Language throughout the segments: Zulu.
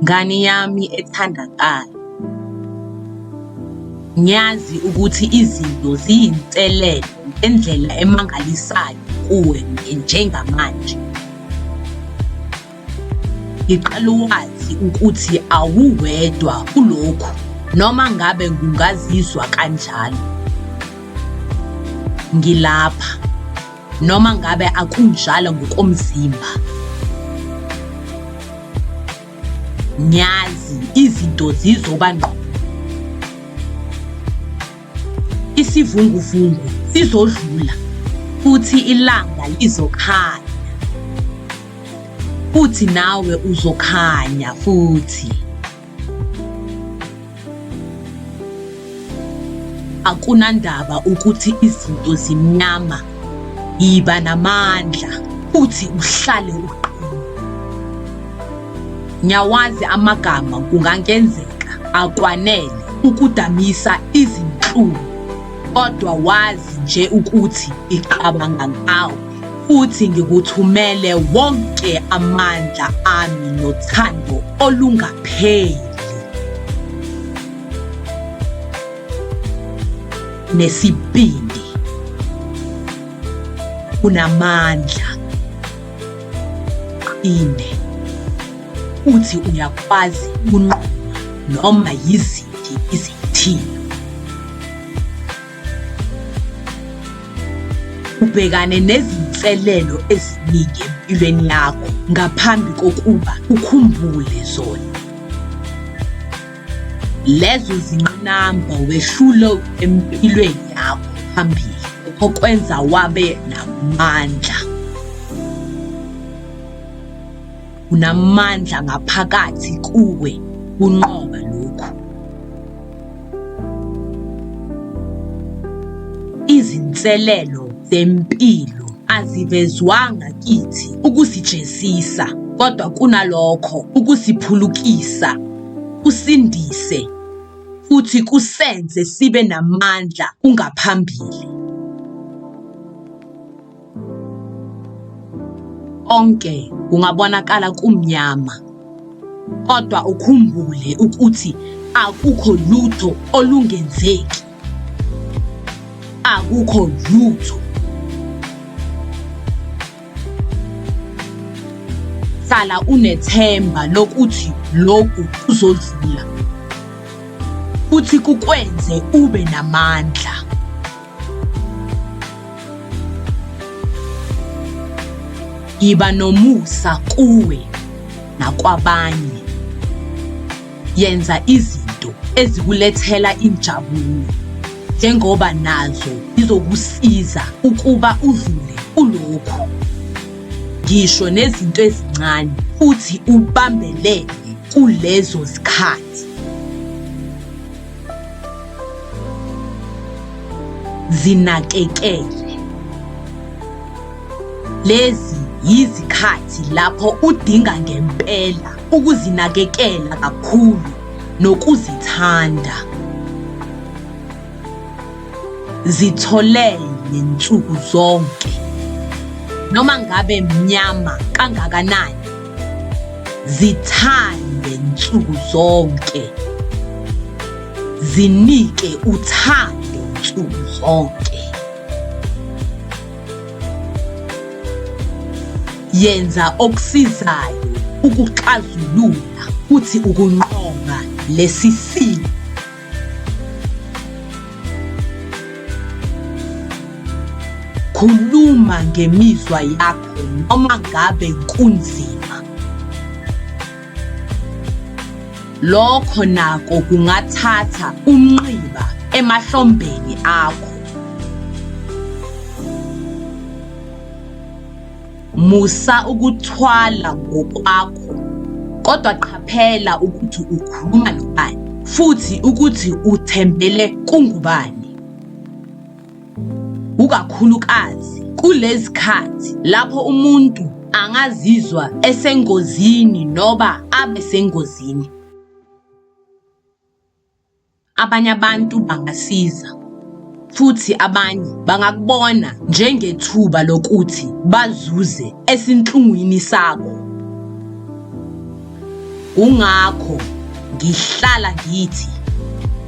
Ngani yami ethandakayo, ngiyazi ukuthi izinto ziyinselelo ngendlela emangalisayo kuwe njengamanje. Ngiqala wazi ukuthi awuwedwa kulokhu noma ngabe kungazizwa kanjalo. Ngilapha. Noma ngabe akunjalo ngokomzimba. Ngiyazi izinto zizoba ngqono. Isivunguvungu sizodlula futhi ilanga lizokhanya. Futhi nawe uzokhanya futhi. Akunandaba ukuthi izinto zimnyama, yiba namandla futhi uhlale uqinile. Ngiyawazi amagama kungangenzeka akwanele ukudamisa izinhlungu, kodwa wazi nje ukuthi ngicabanga ngawe futhi ngikuthumele wonke amandla ami nothando olungapheli. Nesibindi. Unamandla. Qine. Futhi uyakwazi ukunqoba noma yiziphi izithiyo. Ubhekane nezinselelo eziningi empilweni yakho ngaphambi kokuba ukhumbule zona. Lezo zinqinamba wehlule empilweni yakho phambili okwenza wabe namandla. Unamandla ngaphakathi kuwe kunqoba lokhu. Izinselelo zempilo azivezwanga kithi ukusijezisa, kodwa kunalokho ukusiphulukisa, kusindise futhi kusenze sibe namandla kungaphambili. Konke kungabonakala kumnyama, kodwa ukhumbule ukuthi akukho lutho olungenzeki. Akukho lutho. Hlala unethemba lokuthi lokhu kuzodlula futhi kukwenze ube namandla. Yiba nomusa kuwe nakwabanye. Yenza izinto ezikulethela injabulo njengoba nazo zizokusiza ukuba udlule kulokhu. Ngisho nezinto ezincane futhi ubambelele kulezo zikhathi. Zinakekele. Lezi yizikhathi lapho udinga ngempela ukuzinakekela kakhulu nokuzithanda. Zitholele nsuku zonke. Noma ngabe mnyama kangakanani, zithande nsuku zonke. Zinike uthando nsuku zonke. Yenza okusizayo ukuxazulula futhi ukunqoba lesi simo. Khuluma ngemizwa yakho noma ngabe kunzima. Lokho nako kungathatha umnxiba emahlombeni akho. Musa ukuthwala ngokwakho, kodwa qhaphela ukuthi ukhuluma nobani futhi ukuthi uthembele kungubani. Ukakhulukazi kulezikhathi lapho umuntu angazizwa esengozini noba abe sengozini. Abanye abantu bangasiza, futhi abanye bangakubona njengethuba lokuthi bazuze esinhlungwini sakho. Kungakho ngihlala ngithi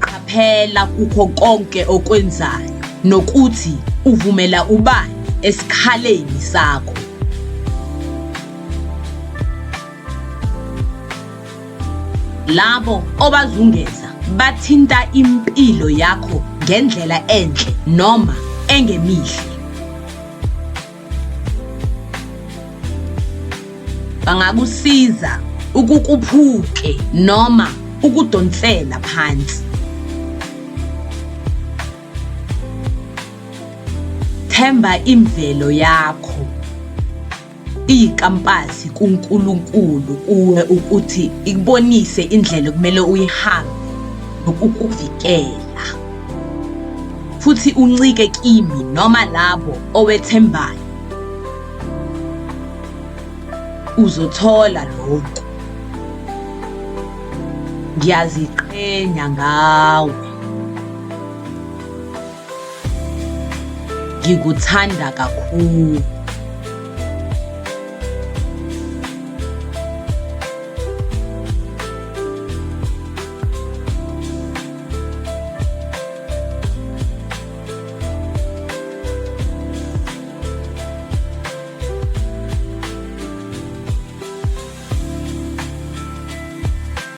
qaphela kukho konke okwenzayo nokuthi uvumela ubani esikhaleni sakho. Labo obazungeza bathinta impilo yakho ngendlela enhle noma engemihle. Bangakusiza ukukuphuke noma ukudonsela phansi. Themba imvelo yakho. Iyikampasi kuNkulunkulu kuwe ukuthi ikubonise indlela okumele uyihambe nokukuvikela. Futhi uncike kimi noma labo owethembayo. Uzothola lokhu. Ngiyaziqhenya ngawe. Ngikuthanda kakhulu.